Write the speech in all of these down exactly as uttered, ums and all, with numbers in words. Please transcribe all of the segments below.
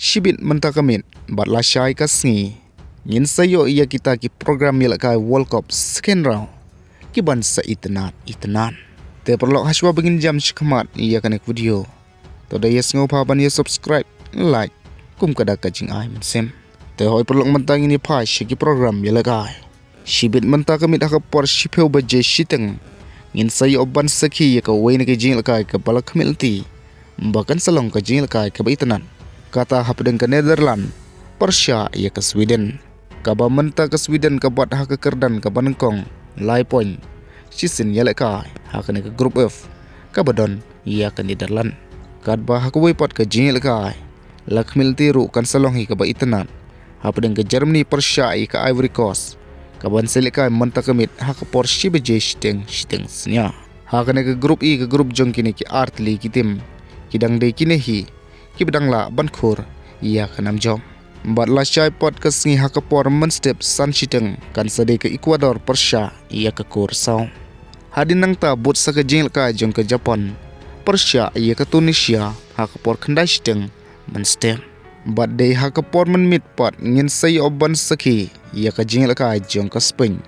Shibit mynta ka miet bad lashai ka sngi ngin sa ïoh ïa kita ki program ïalehkai World Cup second round ki ban sa itynnad itynnad. Te paralok, hashwa ba ngin jam shakhmat ïa kane ka video, to da ïa sngewbha ban ïa subscribe, like kum ka dak ka jingai mynsiem. Te hoi paralok, mynta ngin ïa phai sha ki program ïalehkai. Shibit mynta ka miet ha ka por shiphew baje shiteng ngin sa ïoh ban sakhi ïa kawei na ki jingïalehkai kaba la khmih lynti ba kan sa long ka jingïalehkai kaba itynnad, kata hapdeng ka Netherlands pyrshah ïa ka Sweden. Kaba mynta ka Sweden ka bat ha ka kyrdan kaba nyngkong lai point shisien ïalehkai ha kane ka Group F kaba don ïa ka Netherlands. Katba ha kawei pat ka jingïalehkai la khmih lynti ruh kan sa long hi kaba itynnad hapdeng ka Germany pyrshah ïa ka Ivory Coast, kaban sa ïalehkai mynta ka miet ha ka por shi baje shiteng shiteng synñia. Ha kane ka Group E, ka group jong kine ki artylli ki tim, ki dang dei kine hi kiba dang lah ban khur ïa ka nam jop. Bad lashai pat ka sngi ha ka por mynstep san shiteng kan sa dei ka Ecuador pyrshah ïa ka Curaçao. Hadien nangta bud sa ka jingïalehkai jong ka Japan pyrshah ïa ka Tunisia ha ka por khyndai shiteng mynstep. Bad dei ha ka por mynmiet pat ngin sa ïoh ban sakhi ïa ka jingïalehkai jong ka Spain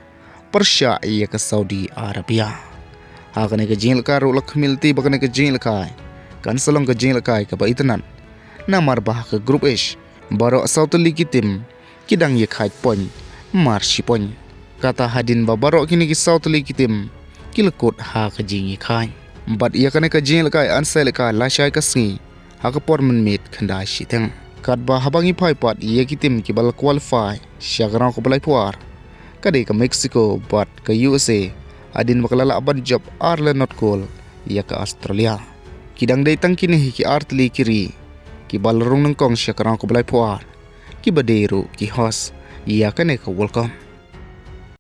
pyrshah ïa ka Saudi Arabia. Ha kane ka jingïalehkai ruh la khmih lynti ba kane ka jingïalehkai kan sa long ka jingïalehkai kaba itynnad, namar ba ha ka Group H baroh saw tylli ki tim ki dang ïakhaid point mar shi point. Kata hadien ba baroh kine ki saw tylli ki tim ki la kut ha ka jingïakhaid. Bad ïa kane ka jingïalehkai yn sa ïalehkai lashai ka sngi ha ka por mynmiet khyndai shiteng. Katba haba ngi phai pat ïa ki tim kiba la qualify sha ka round kaba laiphew ar, ka dei ka Mexico bad ka U S A, hadien ba ka la lah ban jop ar la not goal ïa ka Australia. Ki dang dei tang kine hi ki artylli ki ri kiba la rung nyngkong sha ka round kaba laiphew ar, kiba dei ruh ki host ïa kane ka World Cup.